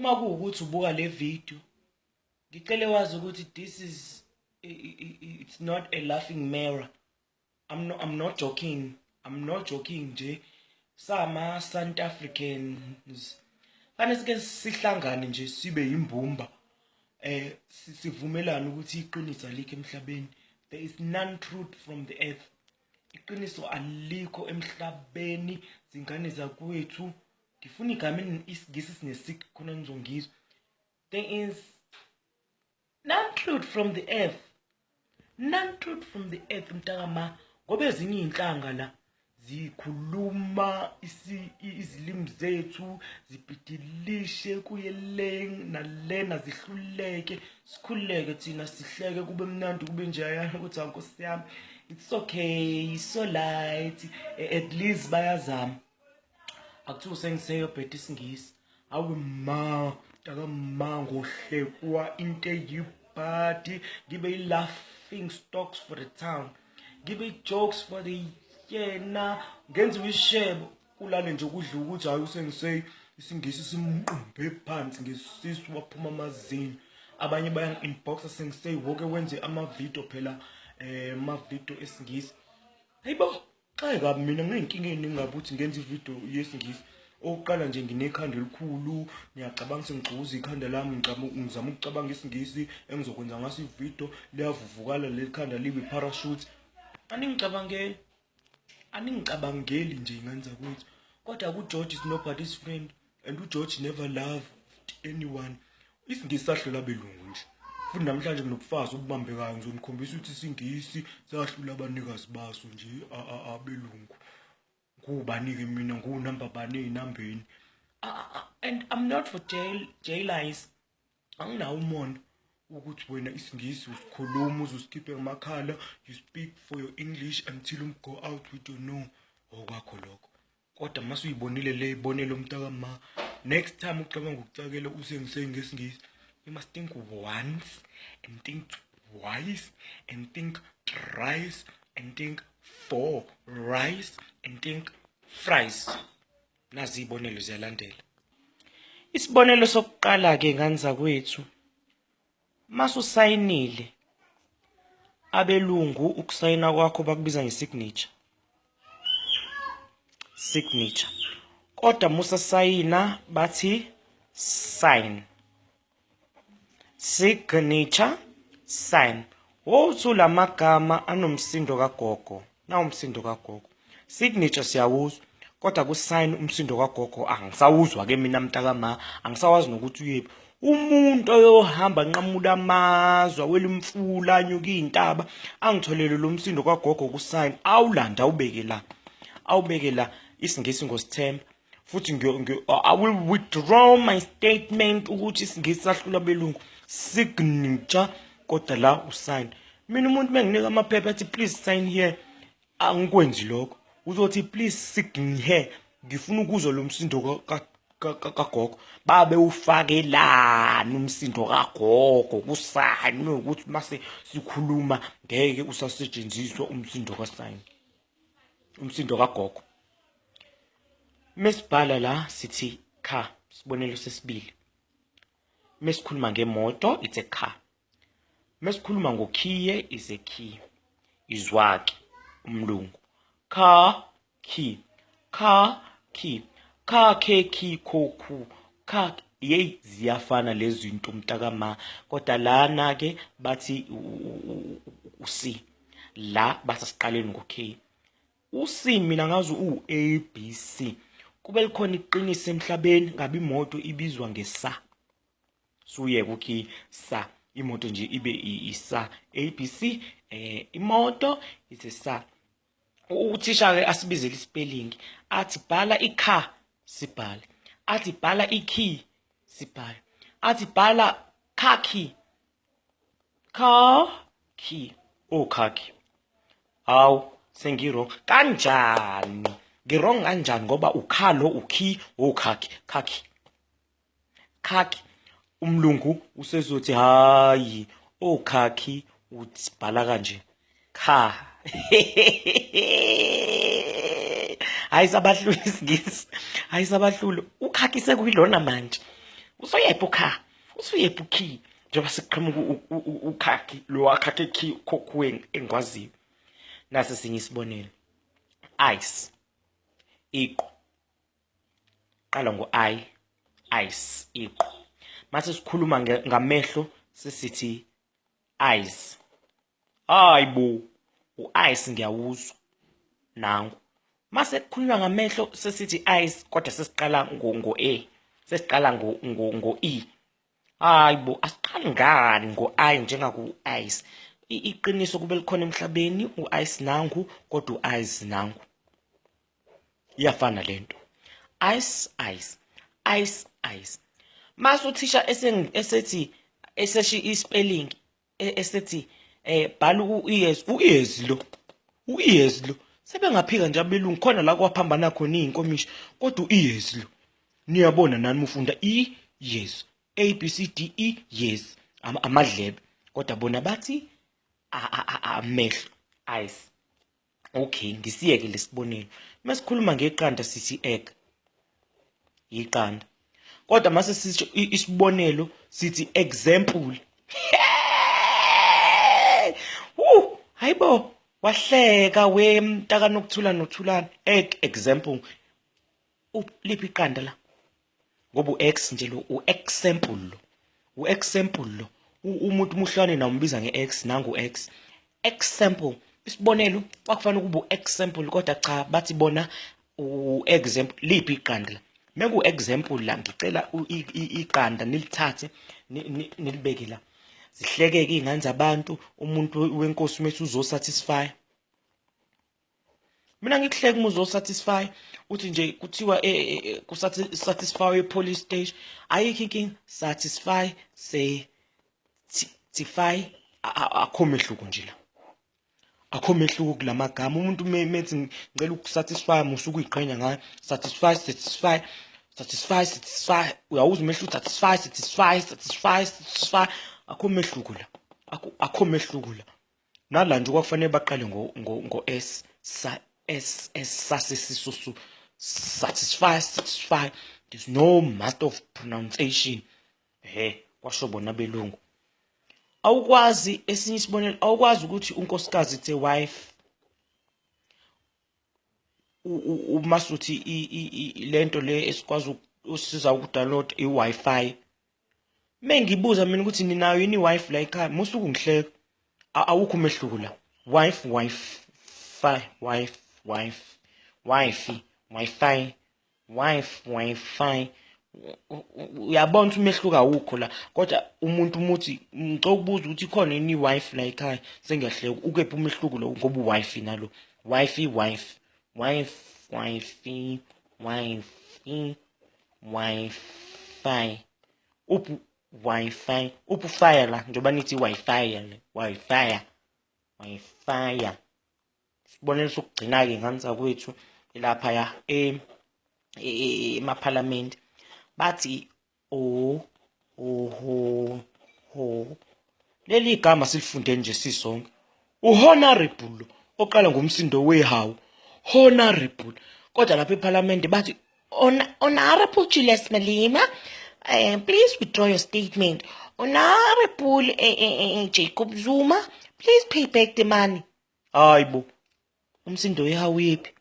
Uma kuwukuthi ubuka le video, ngicele wazi ukuthi this is it's not a laughing matter. I'm not joking. I'm not joking nje. Sama South Africans fanele sike sihlangane nje, sibe yimbumba, sivumelane ukuthi iqiniso alikho emhlabeni. There is none truth from the earth. Iqiniso alikho emhlabeni, zingane zakwethu. Ngifuna igama isiNgisi sinesik khona nizongizwa. There is none truth from the earth, none truth from the earth, mntakama, ngoba ezinye iy'nhlanga la zikhuluma izilimi zethu, zibhidilishe kuye le nalena, zihluleke, sikhululeke thina, sihleke, kube mnandi, kube njayana ukuthi ankosi yami, it's okay, so light, at least bayazama. Akuthiwa sengiseyobheda isiNgisi, awu ma mntakama, ngohlekwa into eyibhadi, ngibe i-laughing stocks for the town, ngibe i-jokes for the yena, ngenziwe ishebo, kulale nje kudla ukuthi hayi, usengisey isiNgisi simqumbe phansi ngesisu, waphuma amazinyo. Abanye bayangi-inboxa, sengisey woke wenze amavidiyo phela, amavidiyo esiNgisi. Hayibo, xa kabi, mina nginey'nkinga ey'ningi kabi ukuthi ngenze ividiyo yesiNgisi. Okokuqala nje, nginekhanda elikhulu. Ngiyacabanga, sengigxuza ikhanda lami, ngizama ukucabanga isiNgisi engizokwenza ngaso ividiyo, liyavuvukala leli khanda, libe i-parachute. Aningicabangeli, aningicabangeli nje, ingane zakwethu. Kodwa kuGeorge is nobody's friend and uGeorge never loved anyone. IsiNgisi sahlula abelungu nje, futhi namhlanje nginobufakazi obubambekayo. Ngizonikhombisa ukuthi isiNgisi sahlula abanikazi baso nje, abelungu. Ngubani-ke mina? Ngunamba bani ey'nambeni? And I'm not for jail jailize. Anginawo umona ukuthi wena isiNgisi usikhuluma uze usikhiphe ngamakhala. You speak for your English until you go out with your no, okwakho lokho. Kodwa mase uyibonile le ibonelo, mntakama, next time ucabanga ukucakela usengisey ngesiNgisi, you must think once and think twice and think thrice and think four rice and think fries. Nazi iy'bonelo ziyalandela. Isibonelo sokuqala-ke, ngane zakwethu, masusayinile abelungu, ukusayina kwakho bakubiza nge-signature, signature, kodwa musasayina bathi sign. Signature, sign, wothi lamagama anomsindo kagogo. Nawu umsindo kagogo. Signature siyawuzwa, kodwa ku-sign umsindo kagogo angisawuzwa-ke mina, mntakama. Angisawazi nokuthi uyephi umuntu oyohamba nqamula amazwe, awela imfula, anyuka iy'ntaba, angitholele lo msindo kagogo ku-sign, awulanda, awubeke la, awubeke la. IsiNgisi ngosithemba futhi I will withdraw my statement ukuthi isiNgisi sahlula abelungu. Signature, kodwa la usign. Mina umuntu menginika amaphepha athi, "Please sign here," angikwenzi lokho. Uzothi, "Please sign here." Ngifuna ukuzwa lo msindo kagogo. Babe ufakelani umsindo kagogo ku-sign, ukuthi mase sikhuluma ngeke usasetshenziswa umsindo ka-sign, umsindo kagogo? Mesibhala la sithi car. Sibonelo sesibili, mesikhuluma ngemoto, it's a car. Mesikhuluma ngokhiye, is a key. Izwake umlungu, car, key, car, key, car, ke, key, ko, ku, car. Yeyi, ziyafana lezi zinto, mntakama. Kodwa lana ke bathi u-C, la bathi asiqaleni ngo-K. U-C mina ngazi u-A B C. Kube likhona iqiniso emhlabeni, ngabe imoto ibizwa ngesa, suyeke ukhi sa, imoto nje ibe isa A B C. Imoto is sa. Uthisha ke asibizele ispelling, athi bhala i-car, sibhale. Athi bhala i-key, sibhale. Athi bhala car key, car key, oh, car key. Hawu, sengi-wrong kanjani? Ngi-wrong kanjani ngoba ukhalo ukey, okhakhi, khakhi, khakhi? Umlungu usezothi hayi, okhakhi usibhala kanje, kha. Hayi, sabahlula isiNgisi, hayi, sabahlula. Ukhakhi sekuyilona manje. Usuyephi ukha? Usuyephi ukhi? Njengoba sekuqhamuka ukhakhi lo wakhakhe key khokhu engikwaziyo. Nasi esinye isibonelo. Ice. Iqo. Qala ngo-I. Ice. Iqo. Mase sikhuluma ngamehlo sesithi eyes. Hayi bo, u-ice ngiyawuzwa. Nangu. Mase kukhulunywa ngamehlo sesithi eyes kodwa sesiqala ngo-A. Sesiqala ngo-E. Hayi bo, asiqali ngani ngo-I njengaku-ice. Iqiniso kube likhona emhlabeni, u-ice nangu kodwa u-eyes nangu. Iyafana lento. Ice, ice. Ice, ice. Mase uthisha esethi eseshi i-spelling esethi bhala u-ears, u-ears lo. U-ears lo. Sebengaphika nje abelungu khona la kwaphambana khona iy'nkomishi kodwa u-ears lo. Niyabona nani mufunda i yes. A B C D E yes. Amadlebe. Kodwa bona bathi amehlo, eyes. Okay, ngisiyeke lesibonelo. Masikhuluma ngeqanda sithi egg. Iqanda. Kodwa mase sisho isibonelo sithi example. Woo, hayibo, wahleka we mntaka nokuthula nothulana. Egg example. Liphi iqanda la? Ngoba u-x nje lo u-example lo. U-example lo. Umuntu umuhlwane nawo umbiza nge-x, nangu x. Example, isibonelo kwakufanele ukuba u-example kodwa cha bathi bona u-example. Liphi iqanda la? Meku-example la ngicela iqanda nilithathe nilibeke la. Zihlekeke iy'ngane zabantu, umuntu wenkosi umethi uzosatisfy. Mina ngikuhleka uma uzosatisfy uthi nje kuthiwa kusatisfy e-police station, ayikho inkinga, satisfy se tify, akho mehluko nje la, akho mehluko kulamagama. Umuntu methi ngicela ukusatisfy musuke uyiqhenya ngayo, satisfy, satisfy, satisfy, satisfy, uyawuza umehluko, satisfy, satisfy, satisfy, satisfy, akho mehluko la, akho mehluko la. Nala nje kwakufanele baqale ngo S sa S S sasesisusu, satisfy, satisfy, there's no master of pronunciation. He, kwasho bona belungu. Awukwazi esinye isibonelo, awukwazi ukuthi unkosikazi it's a wife. Uma suthi lento le esikwazi usiza ukudownload i-Wi-Fi. Mengibuza mina ukuthi ninayo yini i-wife la ekhaya, musuke ungihleka. Awukho umehluko la. Wife, wife, fi, wife, wife, wife, wifi, wife, wifi. Uyabona ukuthi umehluko awukho la. Kodwa umuntu umuthi ngicela ukubuza ukuthi ikhona yini i-wife la ekhaya, sengiyahleka. Ukephi umehluko lo ngoba u-wife nalo. Wife, wife, wife, wife, wife, wifi. Uphi wifi? Uphi fire la? Njengoba nithi wifi le, wifi, wifi. Isibonelo sokugcina-ke ngane zakwethu lapha ya emaphalamende bathi o oho ho. Leli gama silifunde nje sisonke. Uhonorable oqala ngomsindo wehawu, honorable. Kodwa lapha ephalamende bathi Honorable Julius Malema, please withdraw your statement. Honorable Jacob Zuma, please pay back the money. Hayi bo, umsindo wehawu yephi?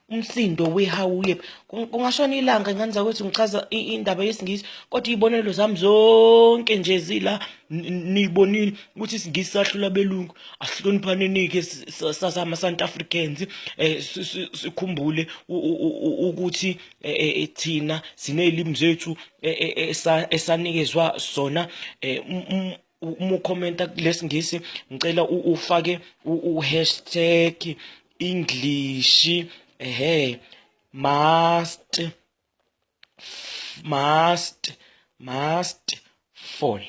Umsindo wehawu yephi? Kungashona ilanga ngane zakwethu ngichaza indaba yesiNgisi, kodwa iy'bonelo zami zonke nje zila, niyibonile ukuthi isiNgisi sahlula abelungu. Asihloniphaneni-ke sasama-South Africans, sikhumbule ukuthi thina siney'limi zethu esanikezwa sona. Uma ukhomenta kulesingisi ngicela ufake u-hashtag English ehe must must must fall,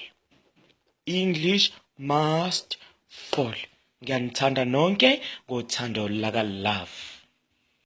English must fall. Ngiyanithanda nonke ngothando laka love.